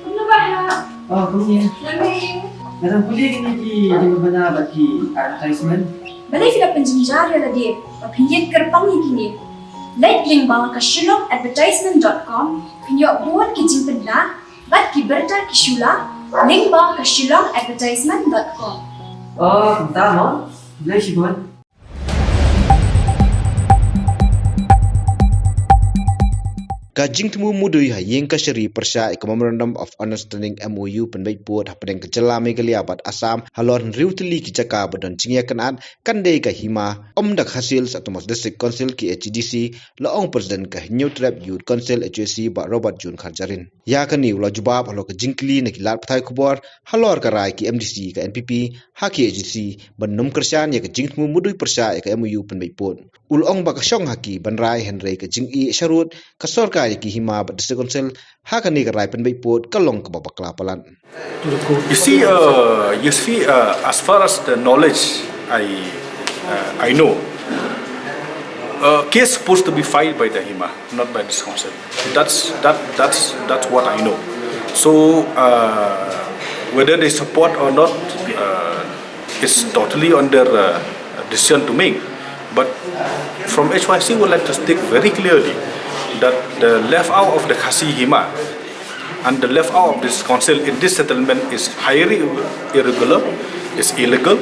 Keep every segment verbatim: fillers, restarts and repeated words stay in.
Kumno ba ha? Oh, kumne. Nga dang pule kine ki jingbana bad ki advertisement. Balei phi la pynjynjar ïa lade ba phin ïeng kyrpang ïa kine? Leit lyngba ka shillong advertisement dot com, phin ïoh bun ki jingpynbna bad ki bynta ki shu la, lyngba ka shillong advertisement dot com. Oh, kumta mo. Balei shibun. Ka jingthmu mudui ha ïing kashari pyrshah ïa ka Memorandum of Understanding, M O U, pynbeit pud hapdeng ka jylla Meghalaya bad Assam halor hynriew tylli ki jaka ba don jingïakynad kan dei ka Hima, Umdakhasil Autonomous District Council, K H A D C, la ong President ka Hynñiewtrep Youth Council, H Y C, Bah Robert June Kharjahrin. Ïa kane u la jubab halor ka jingkylli na ki lad pathai khubor halor ka rai ki M D C ka N P P ha K H A D C ban nym kyrshan ïa ka jingthmu mudui pyrshah ïa ka M O U pynbeit pud. U la ong ba ka shong ha ki ban rai, hynrei ka jingïeh sharud ka sorkar ïa ki Hima bad District Council ha kane ka rai pynbeit pud ka long kaba bakla palat. You see, uh, you see, uh, as far as the knowledge I, uh, I know, uh, case supposed to be filed by the Hima, not by this council. That's, that, that's, that's what I know. So, uh, whether they support or not, uh, is totally on their, uh, decision to make. But from H Y C, we would like to state very clearly that the left out of the Khasi Hima and the left out of this council in this settlement is highly irregular, is illegal,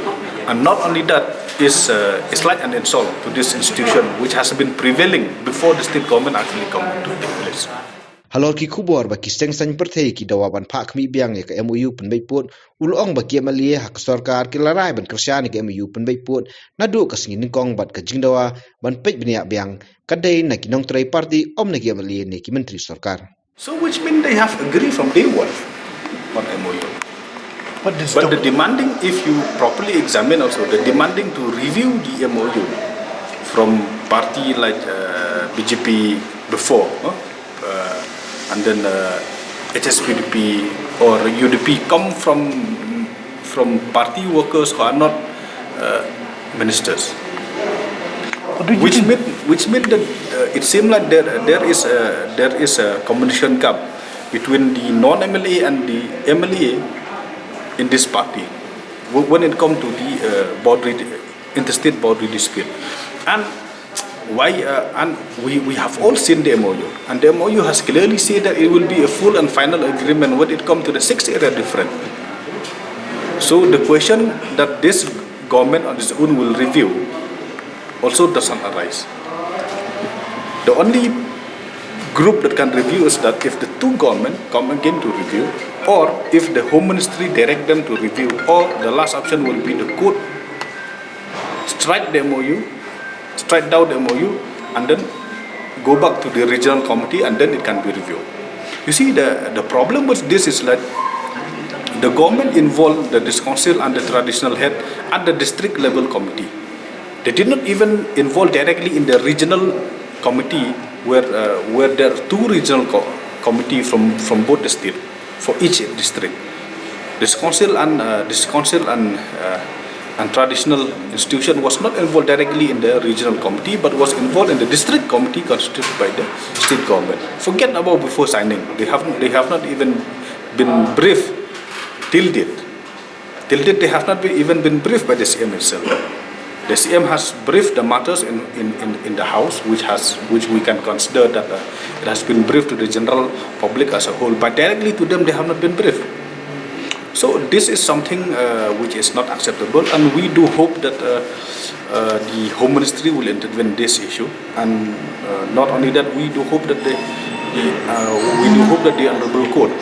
and not only that, is, uh, is like an insult to this institution which has been prevailing before the state government actually come to take place. Halor ki khubor ba ki seng saiñ pyrthei ki dawa ban phah khmih biang ïa ka M O U pynbeit pud, u la ong ba ki M L A ha ka sorkar ki la rai ban kyrshan ïa ka M O U pynbeit pud naduh ka sngi nyngkong bad ka jingdawa ban peit bniah biang ka dei na ki nongtrei party, ym na ki M L A ne ki myntri sorkar. So which mean they have agreed from day one on M O U. But the demanding, if you properly examine also, the demanding to review the M O U from party like, uh, B J P before, huh? Uh, and then, uh, H S P D P or U D P come from, from party workers who are not, uh, ministers. Which mean, which mean that, uh, it seems like there, there is a, there is a communication gap between the non-M L A and the M L A in this party wh-, when it comes to the, uh, boundary, interstate boundary dispute. And why, uh, and we, we have all seen the M O U, and the M O U has clearly said that it will be a full and final agreement when it comes to the six area different. So the question that this government on its own will review also doesn't arise. The only group that can review is that if the two government come again to review, or if the Home Ministry direct them to review, or the last option will be the court strike the M O U, strike down the M O U, and then go back to the regional committee, and then it can be reviewed. You see, the, the problem with this is that the government involved the district council and the traditional head at the district level committee. They did not even involve directly in the regional committee where, uh, where there are two regional co-, committee from, from both the state for each district. This council and, uh, this council and, uh, and traditional institution was not involved directly in the regional committee, but was involved in the district committee constituted by the state government. Forget about before signing. They have, they have not even been briefed till date. Till date, they have not been, even been briefed by the C M itself. The C M has briefed the matters in, in, in, in the House, which has, which we can consider that, uh, it has been briefed to the general public as a whole, but directly to them, they have not been briefed. So this is something, uh, which is not acceptable, and we do hope that, uh, uh, the Home Ministry will intervene in this issue, and, uh, not only that, we do hope that the, the, uh, we do hope that the Honourable Court,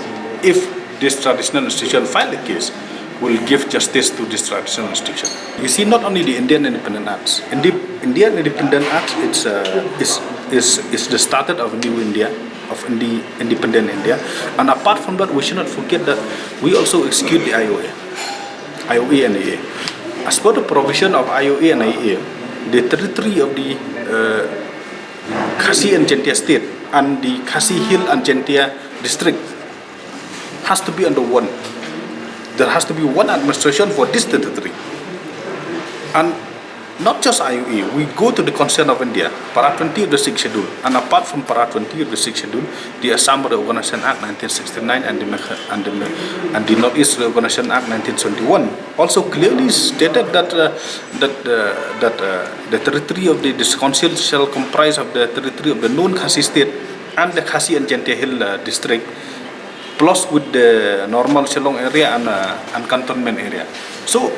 if this traditional institution file a case, will give justice to this traditional institution. You see, not only the Indian Independent Acts. Indi-, Indian Independent Acts, it's, uh, is, is, is the started of a new India, of indi-, independent India. And apart from that, we should not forget that we also execute the I O A, I O A and I A. As per the provision of I O A and I A, the territory of the, uh, Khasi and Jaintia state and the Khasi Hill and Jaintia district has to be under one. There has to be one administration for this territory. And Not just I O A, we go to the Constitution of India, Para twenty of the Sixth Schedule, and apart from Para twenty of the Sixth Schedule, the Assam Reorganization Act nineteen sixty-nine and the, Megha- and the, Me- and the Northeast Reorganization Act nineteen seventy-one also clearly stated that uh, that uh, that uh, the territory of the, this council shall comprise of the territory of the known Khasi state and the Khasi and Jaintia Hill uh, district, plus with the normal Shillong area and uh, and cantonment area. So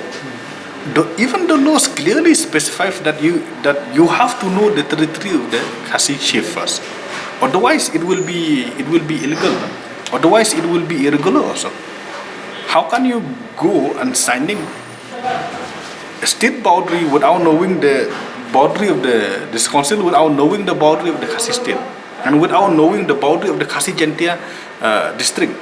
the, even the laws clearly specifies that you that you have to know the territory of the Khasi chief first. Otherwise, it will be it will be illegal. Otherwise, it will be irregular also. How can you go and signing a state boundary without knowing the boundary of the this council, without knowing the boundary of the Khasi state, and without knowing the boundary of the Khasi Jaintia uh, district?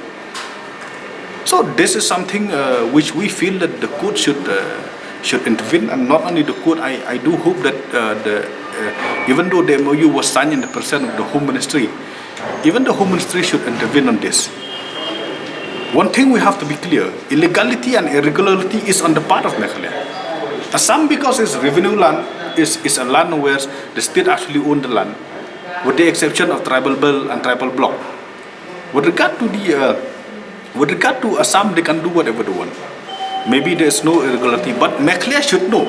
So this is something uh, which we feel that the court should uh, should intervene, and not only the court. I, I do hope that uh, the uh, even though the M O U was signed in the presence of the Home Ministry, even the Home Ministry should intervene on this. One thing we have to be clear: illegality and irregularity is on the part of Meghalaya. Assam, because it's revenue land, is, is a land where the state actually own the land, with the exception of tribal belt and tribal block. With regard to the uh, with regard to Assam, they can do whatever they want. Maybe there is no irregularity, but Meghalaya should know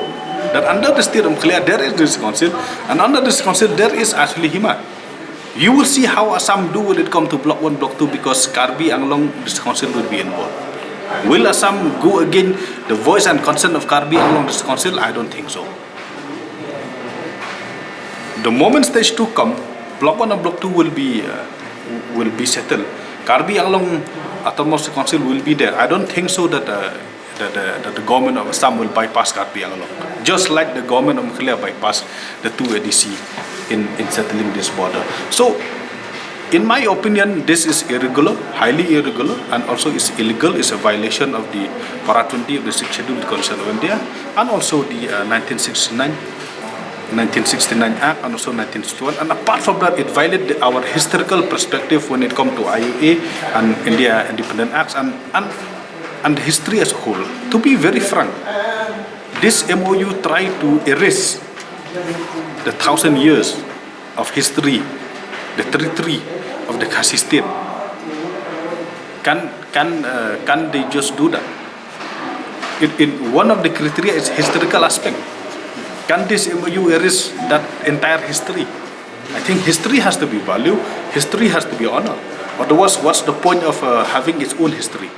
that under the state of Meghalaya there is this council, and under this council there is actually Hima. You will see how Assam do when it comes to block one, block two, because Karbi Anglong this council will be involved. Will Assam go against the voice and consent of Karbi Anglong this council? I don't think so. The moment stage two come, block one and block two will be uh, will be settled. Karbi Anglong Autonomous Council will be there. I don't think so that uh, that, uh, that the government of Assam will bypass Karbi Anglong, just like the government of Meghalaya bypassed the two A D C in in settling this border. So, in my opinion, this is irregular, highly irregular, and also is illegal. It's a violation of the Para twenty of the Sixth Schedule, the Constitution of India, and also the uh, nineteen sixty-nine nineteen sixty-nine Act and also nineteen sixty-one. And apart from that, it violated our historical perspective when it comes to I O A and India Independent Acts and, and, and history as a whole. To be very frank, this M O U tried to erase the thousand years of history, the territory of the Khasi state. Can, can, uh, can they just do that? It, it, one of the criteria is historical aspect. Can this M O U erase that entire history? I think history has to be valued, history has to be honored. Otherwise, what's the point of uh, having its own history?